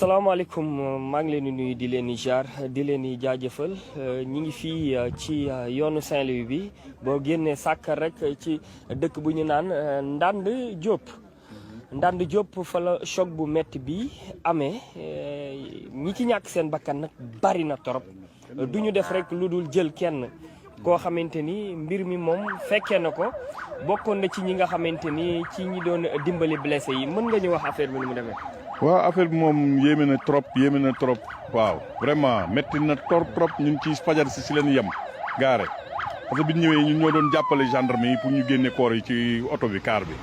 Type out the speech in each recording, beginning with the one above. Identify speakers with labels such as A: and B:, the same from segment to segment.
A: salaamaaleykum maa ngi leen di nuyu di leen di jaar di leen di jaajëfal ñi ngi fii ci yoonu Saint-Louis bi boo génnee Sàkkal rek ci dëkk bu ñu naan Ndande Diop fa la choc bu metti bi amee ñi ci ñàkk seen bakkan nag bari na torop du ñu def rek lu dul jël kenn koo xamante ni mbir mi moom fekkee na ko bokkoon na ci ñi nga xamante ni ci ñi doon dimbali blessé yi mën nga ñu wax affaire bi ni mu demee.
B: waaw affaire bi moom yéeme na trop waaw vraiment métti na trop ñun ci fajar si leen yem gaare parce que bi ñu ñëwee ñun ñoo doon jàppale gendarme yi pour ñu génne koor yi ci oto bi car bi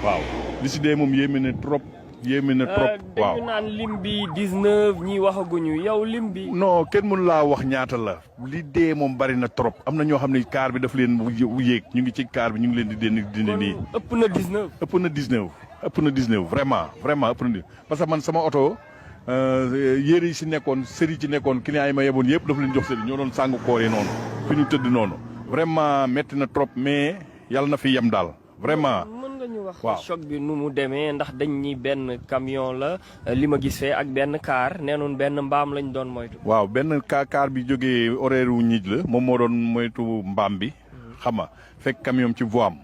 B: waaw li si dee moom yéeme na trop waaw
A: dañu naan lim bi 19 ñi waxaguñu yow lim bi.
B: non kenn mënu laa wax ñaata la li dee moom bari na trop am na ñoo xam ne car bi daf leen yéeg ñu ngi ci car bi ñu ngi leen di dindi nii.
A: ëpp na 19.
B: ëpp na 19 vraiment ëpp na parce que man sama oto yére yi si nekkoon sëri ci nekkoon client yi ma yeboon yëpp dafa leen jox sëri ñoo doon sàng koor yi noonu fi ñu tëdd noonu vraiment métti na trop mais yàlla na fi yem daal vraiment.
A: ñu wax choc bi nu mu demee ndax dañ ñi benn camion la li ma gis fee ak benn car nee noon benn mbaam lañ doon moytu.
B: waaw benn car bi jógee horaire wu ñiij la moom moo doon moytu mbaam bi xam nga fekk camion ci voie am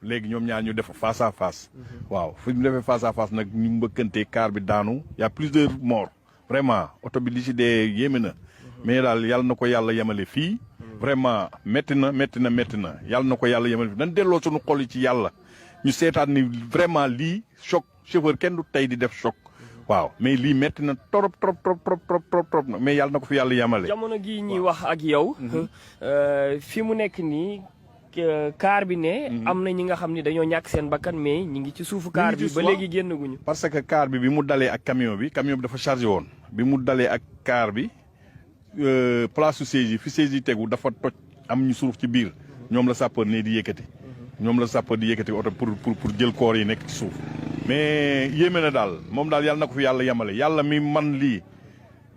B: léegi ñoom ñaar ñu def face à face waaw fu ñu defee face à face nag ñu mbëkkante car bi daanu y a plusieurs morts vraiment oto bi li ci dee yéeme na mais daal yàlla na ko yàlla yemale fii vraiment métti na yàlla na ko yàlla yemale fii nan delloo suñu xol yi ci yàlla ñu seetaat ni vraiment lii choc chauffeur kenn du tey di def choc waaw mais lii métti na trop mais yàlla na ko fi yàlla yemale.
A: jamono gii ñuy wax ak yow. fi mu nekk nii car bi ne. am na ñi nga xam ni dañoo ñàkk seen bakkan mais ñi ngi ci suufu car bi ba léegi génn guñu.
B: parce que car bi mu dalee ak camion bi dafa chargé woon bi mu dalee ak car bi place su siège yi fi siège yi tegu dafa toj am ñu suuf ci biir ñoom la sapeur ne di yëkkati. oto pour jël koor yi nekk ci suuf mais yéeme na daal moom daal yàlla na ko fi yàlla yemale yàlla mi man lii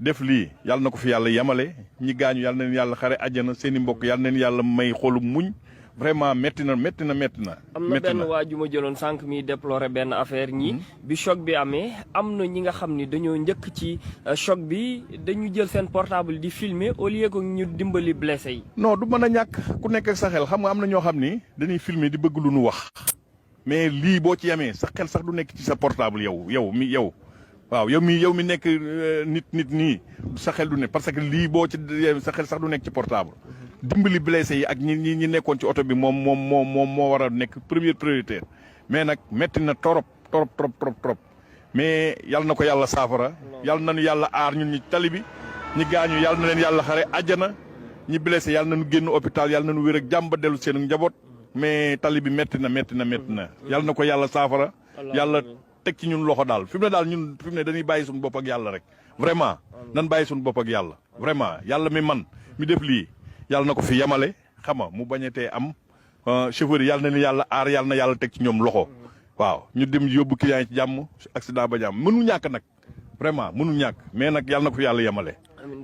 B: def lii yàlla na ko fi yàlla yemale ñi gaañu yàlla na leen yàlla xare àjjana seen i mbokk yàlla na leen yàlla may xolu muñ vraiment métti na.
A: am na benn waa ju ma jëloon sànq mi déploré benn affaire ñi bi choc bi amee am na ñi nga xam ni dañoo njëkk ci choc bi dañu jël seen portable di filmer au lieu que ñu dimbali blessé yi.
B: non du mën a ñàkk ku nekk ak sa xel xam nga am na ñoo xam ni dañuy filmer di bëgg lu nu wax mais lii boo ci yemee sa xel sax du nekk ci sa portable yow mi nekk nit nii sa xel du ne parce que lii boo ci sa xel sax du nekk ci portable. dimbali blessé yi ak ñi nekkoon ci oto bi moom moo war a nekk première priorité mais nag métti na trop mais yal na ko yàlla saafara yal na nu yàlla aar ñun ñi tali bi ñi gaañu yal na leen yàlla xare àjjana ñi blessé yal na nu génn hôpital yal na nu wér ak jàmm ba dellu seen njaboot mais tali bi métti na yal na ko yàlla saafara yàlla teg ci ñun loxo daal fi mu ne dañuy bàyyi suñu bopp ak yàlla rek vraiment nan bàyyi suñu bopp ak yàlla vraiment yàlla mi def lii yàlla na ko fi yemale xam nga mu bañatee am chauffeur yi yàlla na yàlla aar yàlla na yàlla teg ci ñoom loxo waaw ñu dem yóbbu client yi ci jàmm accident ba jàmm mënul ñàkk nag vraiment mënul ñàkk mais nag yàlla na ko fi yàlla yemale.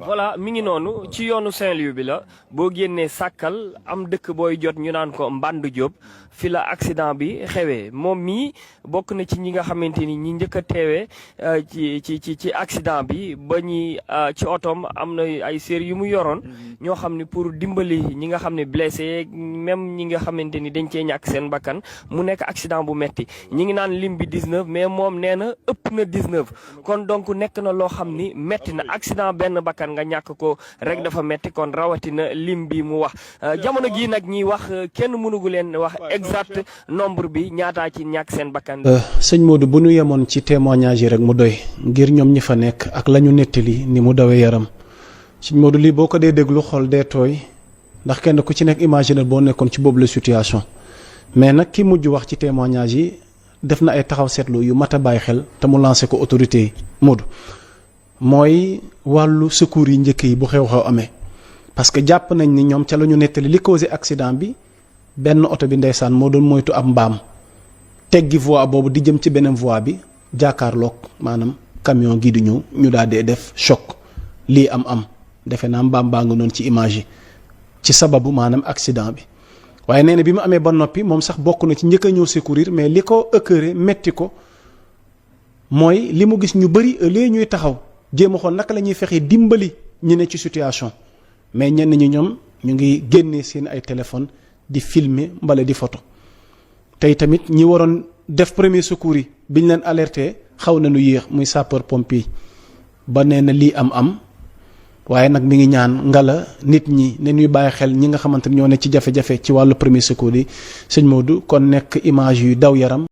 A: voilà mi ngi noonu ci yoonu Saint-Louis bi la boo génnee Sàkkal am dëkk booy jot ñu naan ko Ndande Diop fi la accident bi xewee moom mii bokk na ci ñi nga xamante ni ñi njëkk a teewee ci accident bi ba ñi ci otoom am na ay série yu mu yoroon ñoo xam ne pour dimbali ñi nga xam ne blessé même ñi nga xamante ni dañ cee ñàkk seen bakkan mu nekk accident bu metti ñi ngi naan lim bi 19 mais moom nee na ëpp na 19 kon donc nekk na loo xam ni metti na accident benn bakkan nga ñàkk ko rek dafa metti kon rawatina lim bi mu wax jamono gi nag ñiy wax kenn mënugu leen wax exact nombre bi ñaataa ci ñàkk seen bakkan.
C: sëñ Modou bu ñu yemoon ci témoignage yi rek mu doy ngir ñoom ñi fa nekk ak la ñu nettali ni mu dawee yaram sëñ Modou lii boo ko dee déglu xol dee tooy ndax kenn ku ci nekk imaginer boo nekkoon ci boobu la situation mais nag ki mujj wax ci témoignage yi def na ay taxaw seetlu yu mat a bàyyi xel te mu lancé ko autorité yi Modou mooy wàllu secours yi njëkk yi bu xew-xew amee parce que jàpp nañ ni ñoom ca la ñu nettali li causé accident bi benn oto bi ndeysaan moo doon moytu ab mbaam teggi voie boobu di jëm ci beneen voie bi jàkkaarloog maanaam camion gi di ñëw ñu daal di def choc lii am defe naa mbaam baa nga noonu ci image yi ci sababu maanaam accident bi waaye nee na bi mu amee ba noppi moom sax bokk na ci njëkk a ñëw secourir mais li ko ëkkëre metti ko mooy li mu gis ñu bëri ëllëgee ñuy taxaw jéem a xool naka la ñuy fexee dimbali ñi ne ci situation mais ñenn ñi ñoom ñu ngi génnee seen ay téléphone di filmer mbala di photo tey tamit ñi waroon def premier secours yi biñ leen alerté xaw na nu yéex muy sapeur pompier ba nee na lii am waaye nag mi ngi ñaan ngala nit ñi ne ñuy bàyyi xel ñi nga xamante ne ñoo ne ci jafe-jafe ci wàllu premier secours yi sëñ Modou kon nekk image yu daw yaram.